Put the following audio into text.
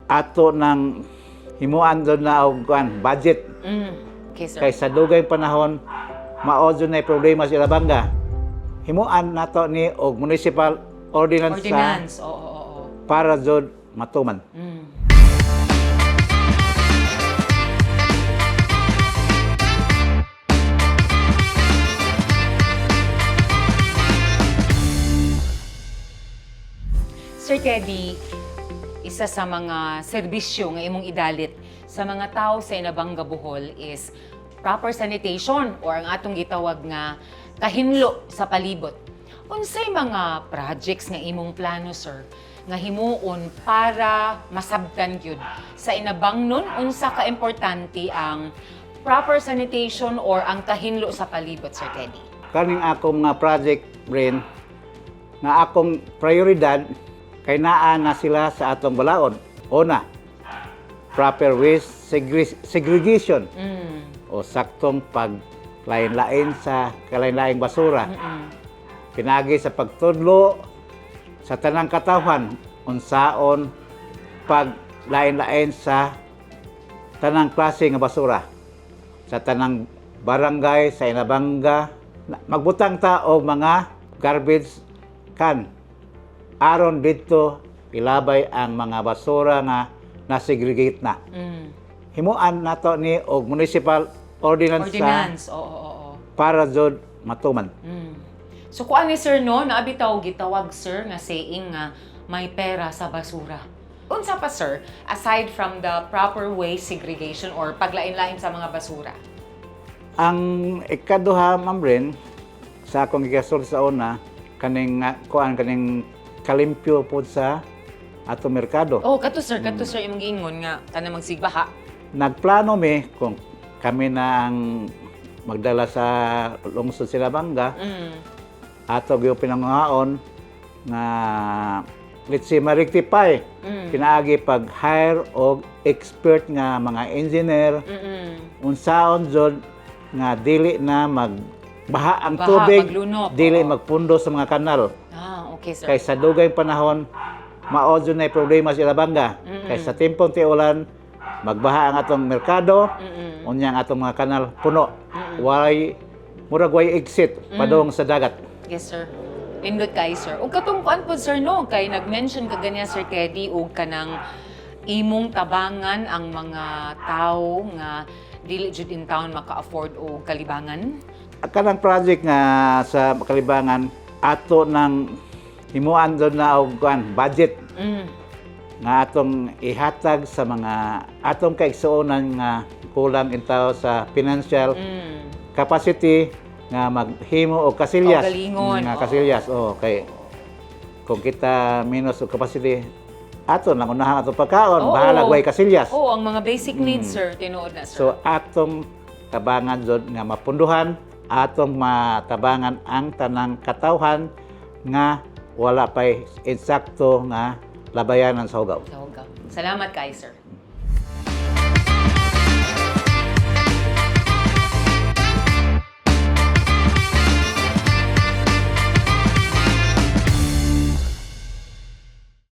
Ato nang himuan jud na og kuan, budget. Okay, sir. Kay sa dugay panahon, mao jud na problema sa Inabanga. Himuan nato ni og municipal ordinance, Ordinance. Oo. Para jud matuman. Sir Teddy, isa sa mga serbisyo nga imong idalit sa mga tao sa Inabanga, Bohol is proper sanitation or ang atong gitawag nga kahinlo sa palibot. Unsay mga projects nga imong plano, sir, nga himuon para masabtan gyud sa Inabangnon unsa ka importante ang proper sanitation or ang kahinlo sa palibot, Sir Teddy? Kaning akong mga project, Bren, nga akong prioridad kay naa na sila sa atong balaod. Una, proper waste segregation o saktong paglain-lain sa kalain-laing basura. Pinagi sa pagtudlo sa tanang katawhan unsaon paglain-lain sa tanang klase nga basura sa tanang barangay sa Inabanga, magbutang ta og mga garbage can aron didto ilabay ang mga basura nga nasegregate na. Himuan nato ni og municipal ordinance, Ordinance. Oo. Para jud matuman. So kuan ni sir, no, naa bitaw gitawag, sir, nga saying nga may pera sa basura. Unsa pa, sir, aside from the proper waste segregation or paglain-lain sa mga basura? Ang ikaduha, Ma'am Bren, sa akong gigasol sa una, kaning kuan, kaning kalimpyo pod sa atong merkado. Oh, kato sir imong giingon nga kanang magsigbaha. Nagplano mi kung kami na ang magdala sa lungsod Inabanga, ato gyud pinanguhaon nga, let's say, ma-rectify pinaagi pag-hire og expert nga mga engineer unsaon jud nga dili na magbaha ang Baha, tubig, maglunok, dili magpundo sa mga kanal. Ah, okay, sir. Kay sa dugay panahon, mao jud na problema sa Inabanga. Kay sa timpong tiulan, magbaha ang atong merkado, unya ang atong mga kanal puno. Way murag way exit padung sa dagat. Yes, sir. Nindot kay sir. Ug katong kuan pod, sir, no, kay nag-mention ka ganyan, Sir Teddy, og kanang imong tabangan ang mga tao nga dili jud in town maka-afford og kalibangan. Kanang project nga sa kalibangan, ato nang himuan jud na og kuan, budget nga atong ihatag sa mga atong kaigsuonan nga kulang intaw sa financial capacity nga maghimo og kasilyas. Kaugalingon, Nga oo. kasilyas, oh, kay kung kita minus og capacity, ato nang unahan atong pagkaon, bahala way kasilyas. Oo, ang mga basic needs, sir, tinuod na, sir. So atong tabangan jud nga mapunduhan, atong matabangan ang tanang katawhan nga wala pay insakto nga labayanan sa hugaw. Sa hugaw. Salamat kay sir.